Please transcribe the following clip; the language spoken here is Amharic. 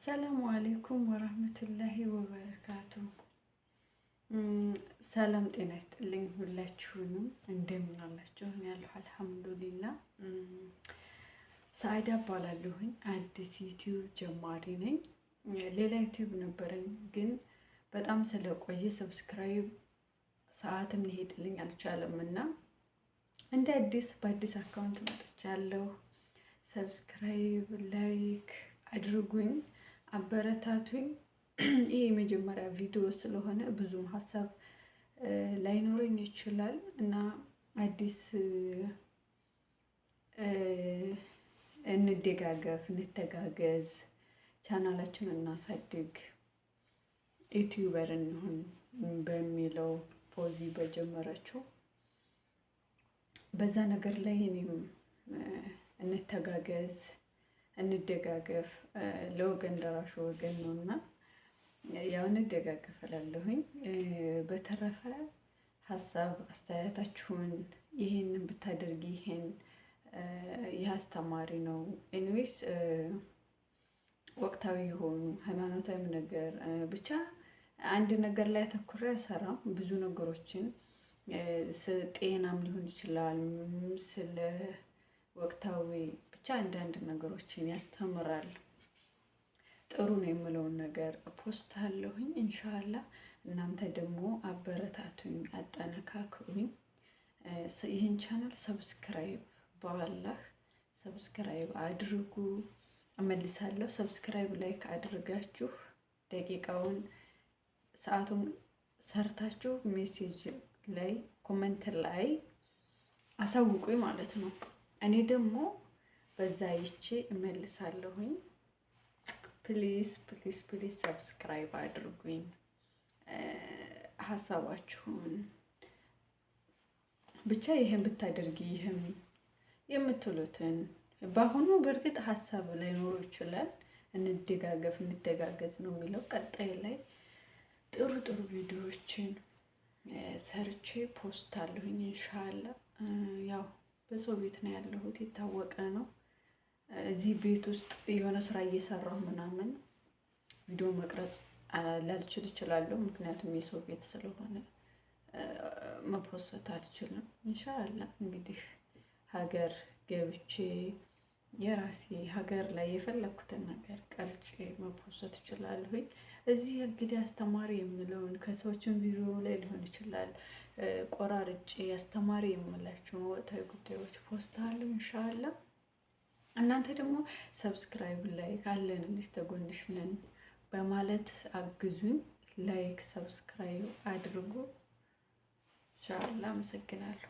السلام عليكم ورحمة الله وبركاته። ሰላም ጤና ይስጥልኝ ሁላችሁንም፣ እንደምን አላችሁ? እኔ ያለሁ الحمد لله። ሰአዳ እባላለሁኝ። አዲስ ዩቲዩብ ጀማሪ ነኝ። ሌላ ዩቲዩብ ነበረኝ ግን በጣም ስለቆየ subscribe ሰዓትም ሊሄድልኝ አልቻለም እና እንደ አዲስ በአዲስ account መጥቻለሁ። Subscribe፣ like አድርጉኝ፣ አበረታቱኝ። ይሄ የመጀመሪያ ቪዲዮ ስለሆነ ብዙም ሀሳብ ላይኖረኝ ይችላል እና አዲስ እንደጋገፍ፣ እንተጋገዝ፣ ቻናላችንን እናሳድግ፣ YouTuber እንሁን በሚለው ፎዚ በጀመረችው በዛ ነገር ላይ እኔም እንተጋገዝ፣ እንደጋገፍ፣ ለወገን ደራሹ ወገን ነው እና ያው እንደጋገፍ እላለሁኝ። በተረፈ ሀሳብ አስተያየታችሁን ይሄንን ብታደርጊ ይሄን ይህ አስተማሪ ነው። Anyways ወቅታዊ የሆኑ ሃይማኖታዊ ነገር ብቻ አንድ ነገር ላይ አተኩሬ አልሰራም። ብዙ ነገሮችን ጤናም ሊሆን ይችላል፣ ስለ ወቅታዊ ብቻ አንዳንድ ነገሮችን ያስተምራል፣ ጥሩ ነው የምለውን ነገር post አለሁኝ። إن شاء الله እናንተ ደግሞ አበረታቱኝ፣ አጠነካክሩኝ። ይህን channel subscribe በአላህ subscribe አድርጉ። እመልሳለሁ። Subscribe like አድርጋችሁ ደቂቃውን ሰዓቱን ሰርታችሁ message ላይ comment ላይ አሳውቁኝ ማለት ነው። እኔ ደግሞ በዛ አይቼ እመልሳለሁኝ። Please, please, please subscribe አድርጉኝ። ሀሳባችሁን ብቻ ይህን ብታደርጊ ይህም የምትሉትን በአሁኑ በእርግጥ ሀሳብ ላይኖሩ ይችላል። እንደጋገፍ እንተጋገዝ ነው የሚለው። ቀጣይ ላይ ጥሩ ጥሩ ቪዲዮዎችን ሰርቼ post አለሁኝ إن شاء الله። ያው በሰው ቤት ነው ያለሁት፣ የታወቀ ነው። እዚህ ቤት ውስጥ የሆነ ስራ እየሰራሁ ምናምን ቪዲዮ መቅረጽ ላልችል እችላለሁ። ምክንያቱም የሰው ቤት ስለሆነ መፖሰት አልችልም። إن شاء الله እንግዲህ ሀገር ገብቼ የራሴ ሀገር ላይ የፈለግኩትን ነገር ቀርጬ መፖሰት እችላለሁኝ። እዚህ እንግዲህ አስተማሪ የምለውን ከሰዎችን ቪዲዮ ላይ ሊሆን ይችላል ቆራርጬ አስተማሪ የምላቸውን ወቅታዊ ጉዳዮች post አለሁ إن شاء الله። እናንተ ደግሞ subscribe፣ like አለንልሽ ተጎንሽ ነን በማለት አግዙኝ። Like subscribe አድርጉ። إن شاء الله አመሰግናለሁ።